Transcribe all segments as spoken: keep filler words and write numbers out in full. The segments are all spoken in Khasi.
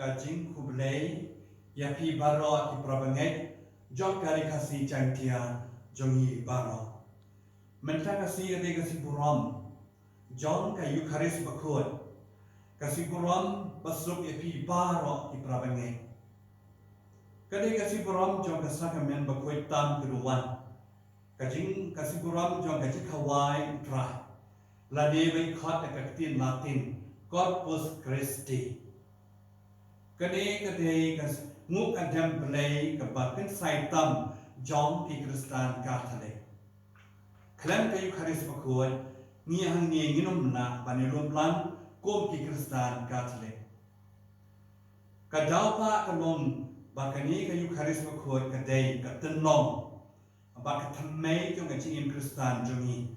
Ka jingkhublei ïa phi baroh ki parabangeit jong ka Ri Khasi Jaiñtia jong ngi baroh. Mynta ka sngi ka dei ka sngi burom jong ka Eukharist Bakhuid, ka sngi burom basuk ïa phi baroh ki parabangeit. Ka dei ka sngi burom jong ka Sakramen Bakhuid tam ka duwan. Ka jing, ka sngi burom jong ka jingkhawai U Trai, lane ba ngi khot da ka ktien Latin Corpus Christi. Kane ka dei ka nguh ka dem Blei kaba kynsai tam jong ki Khristan Katholik. Khlem ka Eukharist Bakhuid, ngi hangne ngin ym lah ban ïalum lang kum ki Khristan Katholik. Ka daw ba ka long ba kane ka Eukharist Bakhuid ka dei ka tynlong bad ka thymmei jong ka jingim Khristan jong ngi.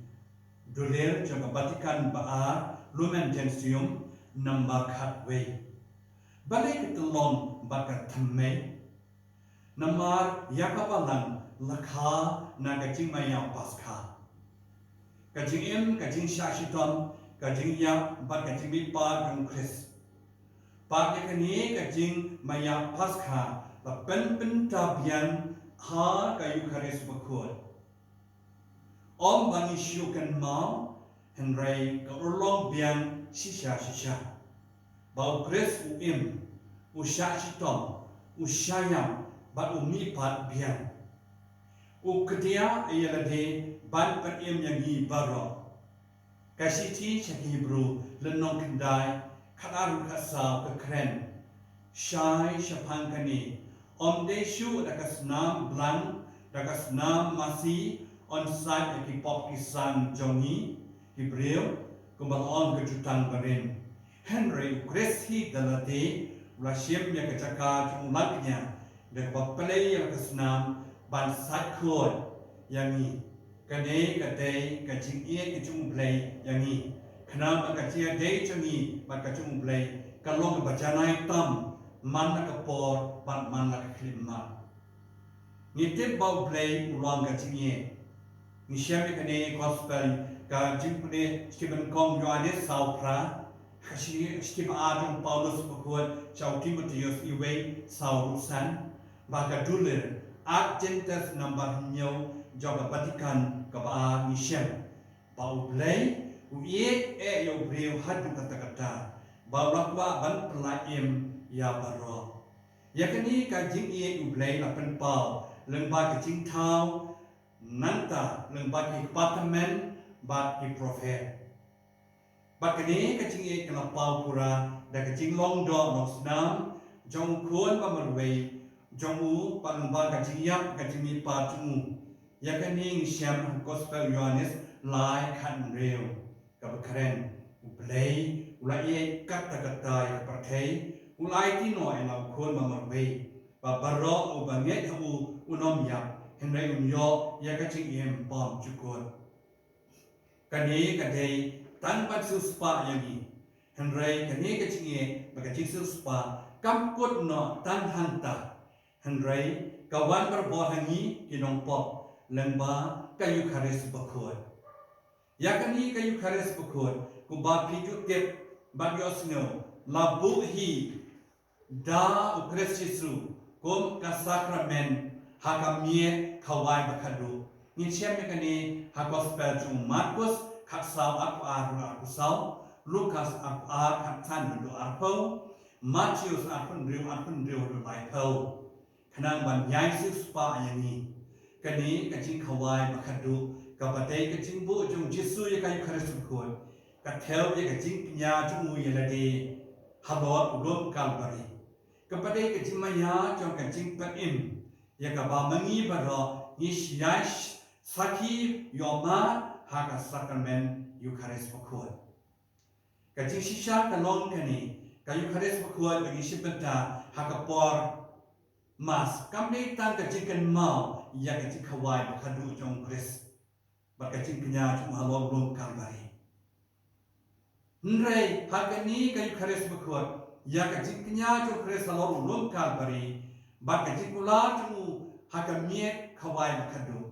Dulir jong ka Vatican ba ar, Lumen Gentium, nambar khatwei. Balei ka tynlong bad ka thymmei? Namar ïa ka balang la kha na ka jingmaïap Paskha. Ka jingim, ka jingshah shitom, ka jingïap bad ka jingmihpat jong u Khrist. Bad ïa kane ka jingmaïap Paskha la pynbynta biang ha ka Eukharist Bakhuid. Ym ba ngi shu kynmaw, hynrei ka urlong biang shisha shisha ba u Khrist u im, u shah shitom, u shah ïap bad u mihpat biang. U kdiah ïa lade ban pynim ïa ngi baroh. Ka shithi sha ki Hebru lynnong khyndai, khatar haduh khatsaw ka kren shai shaphang kane. Ym dei shuh da ka snam blang, da ka snam masi yn sait ïa ki pop ki san jong ngi ki briew, kumba la ong ka Jutang Barim. Hynrei u Khrist hi da lade u la shim ïa ka jaka jong u langkñia da kaba plie ïa ka snam ban sait khuid ïa ngi. Kane ka dei ka jingïeit ka jong u Blei ïa ngi. Khnang ba ka jingïadei jong ngi bad ka jong u Blei ka long kaba janai tam man la ka por bad man la ka khyllipmat. Ngi tip ba u Blei u long ka jingïeit. Ngi shem ïa kane gospel, ka jingpule shithi ba nyngkong Ïoannis saw phra, ka shi-, shithi ba ar jong Paulus bakhuid sha u Timotheus iwei saw ruh san, ba ka dulir Ad Gentes nambar hynñiew jong ka Vatican kaba ar ngi shem ba u Blei u ïeit eh ïa u briew haduh katta katta, ba u la kwah ban pynlait im ïa baroh. Ïa kane ka jingïeit u Blei la pynpaw lyngba ka jingthaw, nangta lyngba ki kpa tymmen bad ki prophet. Bad kane ka jingïeit ka la paw pura da ka jinglong doh long snam jong u Khun ba marwei jong u, bad lyngba ka jingïap ka jingmihpat jong u. Ïa kane ngi shem ha gospel Ïoannis lai khathynriew. Kaba kren, u Blei u la ïeit katta katta ïa ka pyrthei, u la aiti noh ïa la u Khun ba marwei, ba baroh uba ngeit ha u un ym ïap, hynrei un ïoh ïa ka jingim bymjukut. Kane ka dei tang ban siewspah ïa ngi. Hynrei kane ka jingïeit bad ka jingsiewspah kam kut noh tang hangta, hynrei ka wan barabor ha ngi ki nongpop lyngba ka Eukharist bakhuid. Ïa kane ka Eukharist bakhuid, kumba phi ju tip bad ïohsngew, la buh hi da u Khrist Jisu kum ka sakramen ha ka miet khawai bakhadduh. Ngin shem ïa kane ha gospel jong u Markus khatsaw, arphew ar haduh arphew saw, Lukas arphew ar khatsan haduh arphew, Mathaios arphew hynriew, arphew hynriew haduh laiphew. Khnang ban ïai siewspah ïa ngi. Kane ka jingkhawai bakhadduh kaba dei ka jingbuh jong u Jisu ïa ka Eukharist bakhuid ka thew ïa ka jingkñia jong u ïa lade halor u lum Kalbari. Kaba dei ka jingmaïa jong ka jingpynim ïa kaba ma ngi baroh ngi ïai sakhi ïohmad ha ka sakramen Eukharist bakhuid. Ka jingshisha ka long kane, ka Eukharist bakhuid ba ngi shim bynta ha ka por Mass kam dei tang ka jingkynmaw ïa ka jingkhawai bakhadduh jong u Khrist bad ka jingkñia jong u halor u lum Kalbari. Hynrei ha kane ka Eukharist bakhuid, ïa ka jingkñia jong u Khrist halor u lum Kalbari bad ka jingkular jong u ha ka miet khawai bakhadduh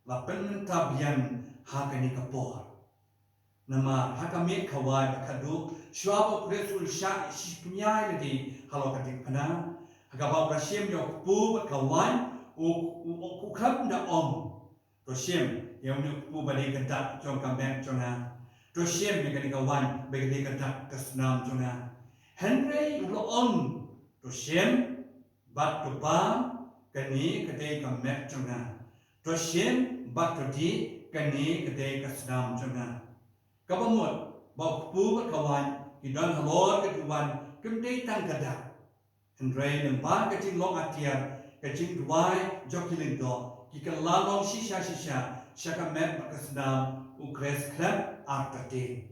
la pynmynta biang ha kane ka por. Namar ha ka miet ka wai bad ka duh, shuwa ba u Khrist un shah shipyniaid lade halor ka diengphna, ha kaba u la shim ïa u kpu bad ka waiñ, u, u, u, u khlem da ong, to shim ïa une u kpu ba dei ka dak jong ka met jong nga. To shim ïa kane ka waiñ ba dei ka dak ka snam jong nga. Hynrei u la ong, to shim bad to bam, kane ka dei ka met jong nga. To shim bad to dih, kane ka dei ka snam jong nga. Kaba mut ba u kpu bad ka waiñ ki don halor ka duwan kim dei tang ka dak. Hynrei lyngba ka jinglong atiar, ka jingduwai jong ki lyngdoh, ki kylla long shisha shisha sha ka met bad ka snam u Khrist khlem artatien,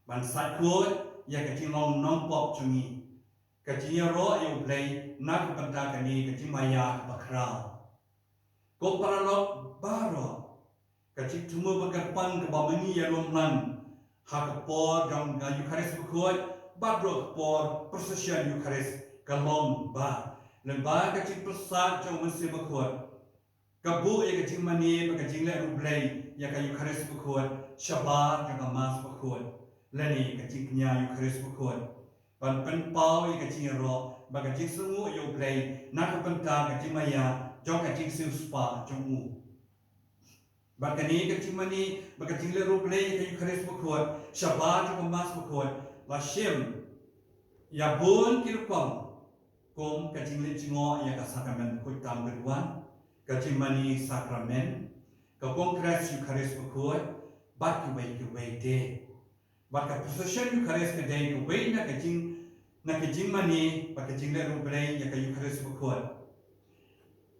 ban sait khuid ïa ka jinglong nongpop jong ngi, ka jingïaroh ïa U Blei na ka bynta kane ka jingmaïa kaba khraw. Ko paralok baroh, ka jingthmu bad ka pang kaba ma ngi ïalum lang ha ka por jong ka Eukharist Bakhuid bad ruh ka por procession Eukharist ka long ba lyngba ka jingpyrsad jong U Mynsiem Bakhuid, ka buh ïa ka jingmane bad ka jingleh riewblei ïa ka Eukharist Bakhuid shabar jong ka Mass Bakhuid lane ka jingkñia Eukharist Bakhuid, ban pynpaw ïa ka jingïaroh bad ka jingsngewnguh ïa U Blei na ka bynta ka jingmaïa jong ka jingsiewspah jong u. Bad kane ka jingmane bad ka jingleh riewblei ïa ka Eukharist Bakhuid shabar jong ka Mass Bakhuid la shim ïa bun ki rukom, kum ka jingleh jngoh ïa ka Sakramen Bakhuid tam ka duwan, ka jingmane Sakramen, ka Kongres Eukharist Bakhuid bad kiwei kiwei de. Bad ka procession Eukharist ka dei kawei na ka jing, na ka jingmane bad ka jingleh riewblei ïa ka Eukharist Bakhuid.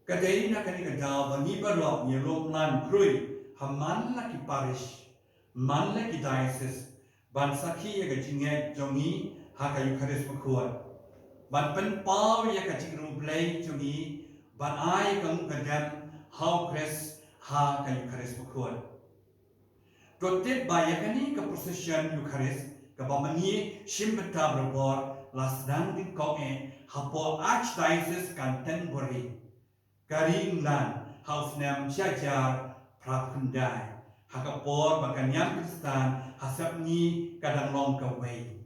Ka dei na kane ka daw ba ngi baroh ngi ïalum lang khrui ha man la ki parish, man la ki diocese, ban sakhi ïa ka jingngeit jong ngi ha ka Eukharist Bakhuid, ban pynpaw ïa ka jingriewblei jong ngi, ban ai ka nguh ka dem ha U Khrist ha ka Eukharist Bakhuid. To tip ba ïa kane ka procession Eukharist kaba ma ngi shim bynta barabor la sdang nyngkong eh hapoh Archdiocese Canterbury, ka ri England, ha u snem shi hajar phra khyndai, ha ka por ba ka niam Khristan ha Sepngi ka dang long kawei.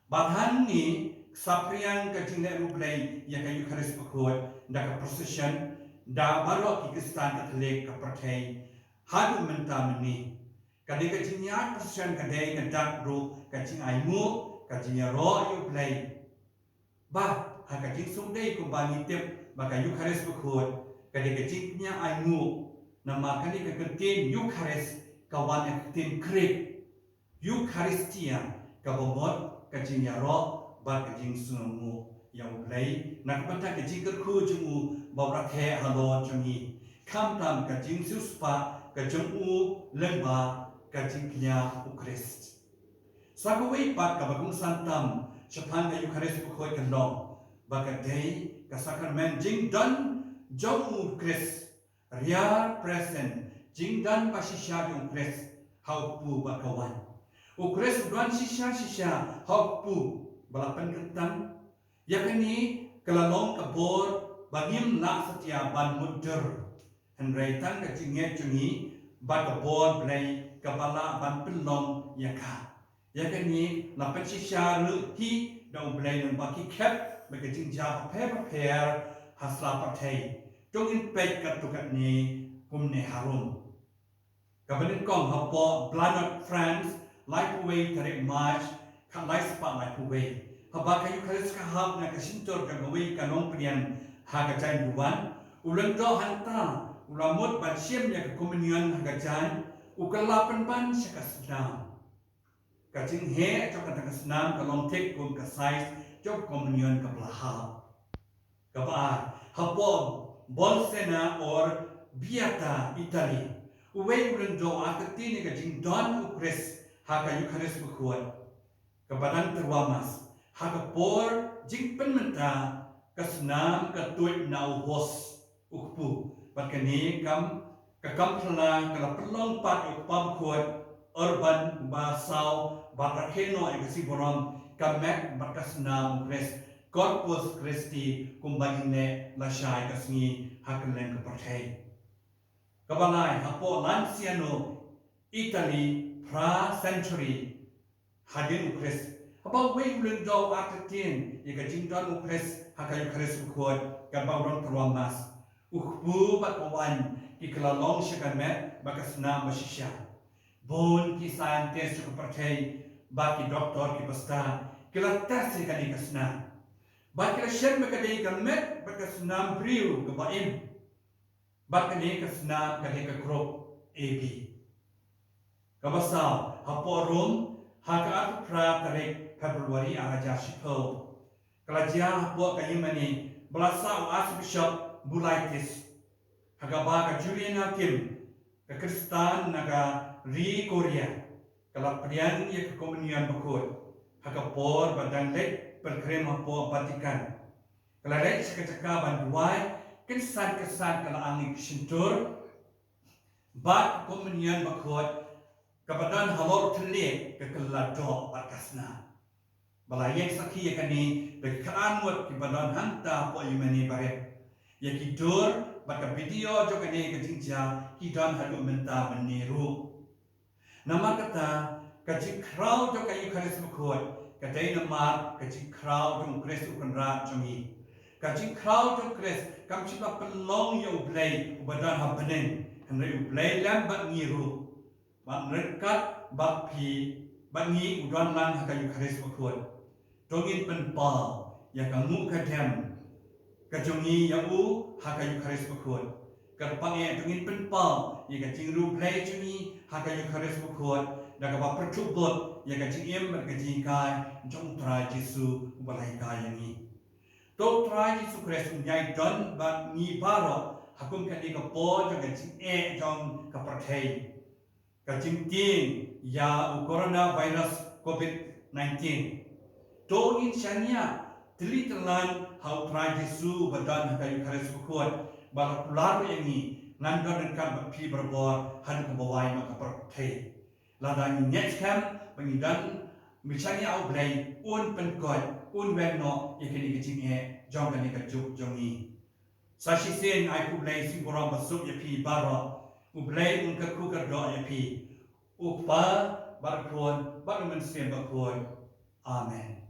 Bad hangne ka saphriang ka jingleh riewblei ïa ka Eukharist Bakhuid da ka procession da baroh ki Khristan Katholik ka pyrthei haduh mynta mynne. Ka dei ka jingïaid procession ka dei ka dak ruh ka jingainguh, ka jingïaroh ïa U Blei. Bad ha ka jingsngewdei kumba ngi tip ba ka Eukharist Bakhuid ka dei ka jingkñia ainguh, namar kane ka ktien Eukharist ka wan na ka ktien Greek Eucharistia, kaba mut ka jingïaroh bad ka jingsngewnguh ïa U Blei na ka bynta ka jingkyrkhu jong u ba u rakhe halor jong ngi, khamtam ka jingsiewspah ka jong u lyngba ka jingkñia u Khrist. Sa kawei pat kaba kongsan tam shaphang ka Eukharist Bakhuid ka long ba ka dei ka sakramen jingdon jong u Khrist, real present, jingdon ba shisha jong u Khrist ha u kpu bad ka waiñ. U Khrist u don shisha shisha ha u kpu, ba la pynkyntang. Ïa kane ka la long ka bor ba ngim lah satia ban mutdur. Hynrei tang ka jingngeit jong ngi bad ka bor Blei kaba lah ban pynlong ïa ka. Ïa kane la pynshisha ruh hi da U Blei lyngba ki khep bad ka jingjia bapher bapher ha sla pyrthei. To ngin peit katto katne kumne harum. Kaba nyngkong hapoh Blanod, France, laiphew wei tarik March, khatlai spah laiphew wei, haba ka Eukharist ka hap na ka shyntur jong kawei ka nongpdiang ha ka jaiñ Govan, u lyngdoh hangta u la mut ban shim ïa ka Communion ha ka jaiñ, u kylla pynban sha ka snam. Ka jingheh jong kata ka snam ka long thik kum ka size jong ka Communion kaba la hap. Kaba ar, hapoh Bolsena, Orvieto, Italy, uwei u lyngdoh u ktien ïa ka jingdon u Khrist ha ka Eukharist Bakhuid, kaba dang tyrwa Mass, ha ka por jingpynmynta ka snam ka tuid na u host, u kpu. Bad kane kam, ka kam phylla ka la pynlong pat ïa u Kpa Bakhuid Urban uba saw, bad rakhe noh ïa ka sngi burom ka met bad ka snam u Khrist, Corpus Christi, kumba ngin leh lashai ka sngi ha kylleng ka pyrthei. Kaba lai, hapoh Lanciano, Italy, Phra century hadien u Khrist, haba uwei u lyngdoh u artatien ïa ka jingdon u Khrist ha ka Eukharist Bakhuid, katba u don tyrwa Mass, u kpu bad ka waiñ ki la long sha ka met bad ka snam bashisha. Bun ki scientist jong ka pyrthei bad ki doktor ki bastad ki la test ïa kane ka snam bad ki la shem ba ka dei ka met bad ka snam briew kaba im. Bad kane ka snam ka dei ka grup A B. Kaba saw, hapoh Rome, ha ka arphew phra tarik February ar hajar shiphew, ka la jia hapoh ka ïingmane ba la sah u Archbishop Boulaitis, ha kaba ka Juliana Kim, ka Khristan na ka ri Korea, ka la pdiang ïa ka Komunion Bakhuid ha ka por ba dang leit pynkhreh hapoh Vatican. Ka la leit sha ka jaka ban duwai, kynsan kynsan ka la ang ïa ka shyntur bad ka Komunion Bakhuid kaba don halor thylliej ka kylla doh bad ka snam. Ba la ïeng sakhi ïa kane da ki khatar ngut kiba don hangta hapoh ïingmane barit. Ïa ki dur bad ka video jong kane ka jingjia ki don haduh mynta mynne ruh. Namar kata, ka jingkhraw jong ka Eukharist Bakhuid ka dei namar ka jingkhraw jong u Khrist u Kynrad jong ngi. Ka jingkhraw jong u Khrist kam shym la pynlong ïa u Blei uba don ha bneng, hynrei u Blei lem bad ngi ruh. Bad ryngkat bad phi bad ngi u don lang ha ka Eukharist Bakhuid. To ngin pynpaw ïa ka nguh ka dem ka jong ngi ïa u ha ka Eukharist Bakhuid. Kyrpang eh to ngin pynpaw ïa ka jingriewblei jong ngi ha ka Eukharist Bakhuid da kaba pyrthuh bud ïa ka jingim bad ka jinghikai jong u Trai Jisu uba la hikai ïa ngi. To u Trai Jisu Khrist un ïai don bad ngi baroh ha kum kane ka por jong ka jingeh jong ka pyrthei, ka jingtieng ïa u coronavirus covid nineteen. To ngin shaniah tylli tyllan ha u Trai Jisu uba don ha ka Eukharist Bakhuid ba la kular ïa ngi, ngan don ryngkat bad phi barabor haduh kaba wai noh ka pyrthei. Lada ngi ngeit skhem ba ngi don, ngi shaniah ha u Blei, un pynkhuid, un weng noh ïa kane ka jingeh jong kane ka juk jong ngi. Sa shisien ai khublei sngewbha ba suk ïa phi baroh. U Blei un kyrkhu kyrdoh ïa phi. U Kpa bad u Khun bad u Mynsiem Bakhuid. Amen.